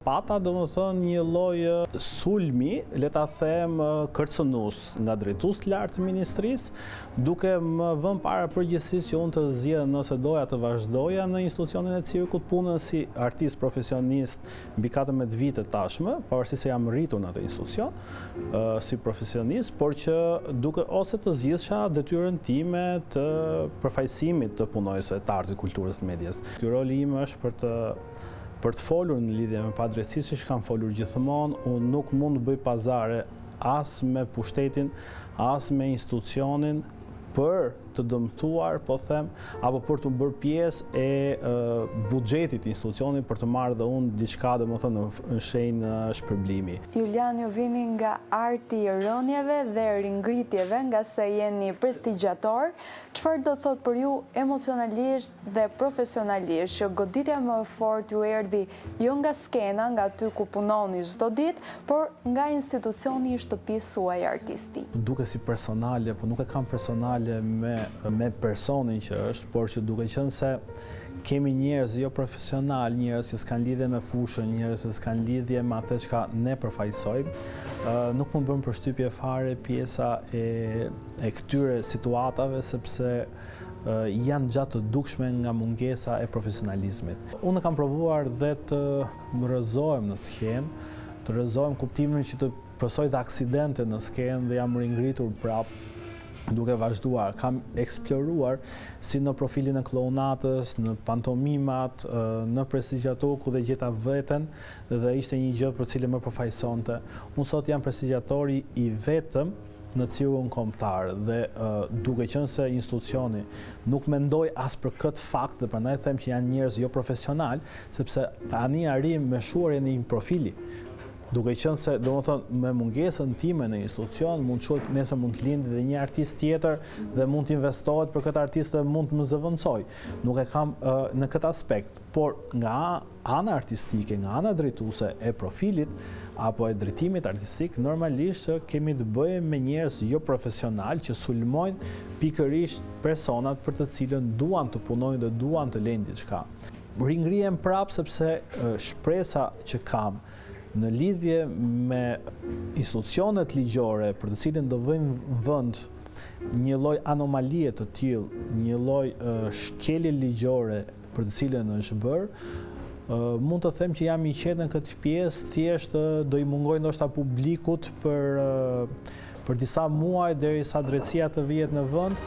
Pata domethënë një lloj sulmi, le ta them kërcënues nga drejtues të lartë të ministrisë, duke më vënë para përgjegjësisë që unë të zgjedh nëse doja të vazhdoja në institucionin e cirkut punën si artist profesionist mbi 14 vite tashmë, pavarësisht se jam rritur në atë institucion si profesionist, por që duke ose të zgjidhsha detyrën time të përfaqësimit të punonjësve të artit, kulturës dhe medias. Ky roli im është për të Për të folur në lidhje me padrejtësitë, siç kam folur gjithmonë, unë nuk mund të bëj pazare as me pushtetin, as me institucionin për të dëmtuar, po them, apo për t'u bërë pjesë e buxhetit të institucionit për të marrë dhe unë diçka, domethënë, në shenjë shpërblimi. Julian, ju vini nga arti i rënieve dhe ringritjeve, ngase jeni prestigjator. Çfarë do të thotë për ju emocionalisht dhe profesionalisht që goditja më e fortë ju erdhi jo nga skena, nga aty ku punoni çdo ditë, por nga institucioni i shtëpisë suaj artistike? Duket si personale, po nuk e kam personale me me personin që është, por që duke qenë se kemi njerëz jo profesionalë, njerëz që s'kanë lidhje me fushën, njerëz që s'kanë lidhje me atë çka ne përfaqësojmë, nuk më bën përshtypje fare pjesa e e këtyre situatave sepse janë gjatë të dukshme nga mungesa e profesionalizmit. Unë kam provuar dhe të rrëzohem në skenë, të rrëzohem kuptimin që të pësoj dhe aksidente në skenë dhe jam ringritur prapë duke vazhduar. Kam eksploruar si në profilin e klounatës, në pantomimat, në prestigjator ku dhe gjeta veten dhe ishte një gjë për cilën më përfaqësonte. Unë sot jam prestigjatori i vetëm në Cirkun Kombëtar dhe duke qenë se institucioni nuk mendoi as për këtë fakt dhe prandaj them që janë njerëz jo profesionalë, sepse tani arrijmë me shuarjen e një profili. Duke qenë se, domethënë, me mungesën time në institucion, mund të shuhet nesër mund të lindë dhe një artist tjetër dhe mund të investohet për këtë artist dhe mund të më zëvendësojë. Nuk e kam në këtë aspekt, por nga ana artistike, nga ana drejtuese e profilit apo e drejtimit artistik, normalisht që kemi të bëjmë me njerëz jo profesionalë që sulmojnë pikërisht personat për të cilën duan të punojnë dhe duan të lejnë diçka. Ringrihem prapë sepse shpresa që kam në lidhje me institucionet ligjore për të cilën do vëjnë në vend një lloj anomalie të tillë, një lloj shkelje ligjore për të cilën është bërë, mund të them që jam i qetë në këtë pjesë, thjesht do i mungoj ndoshta publikut për për disa muaj derisa drejtësia të vihet në vend.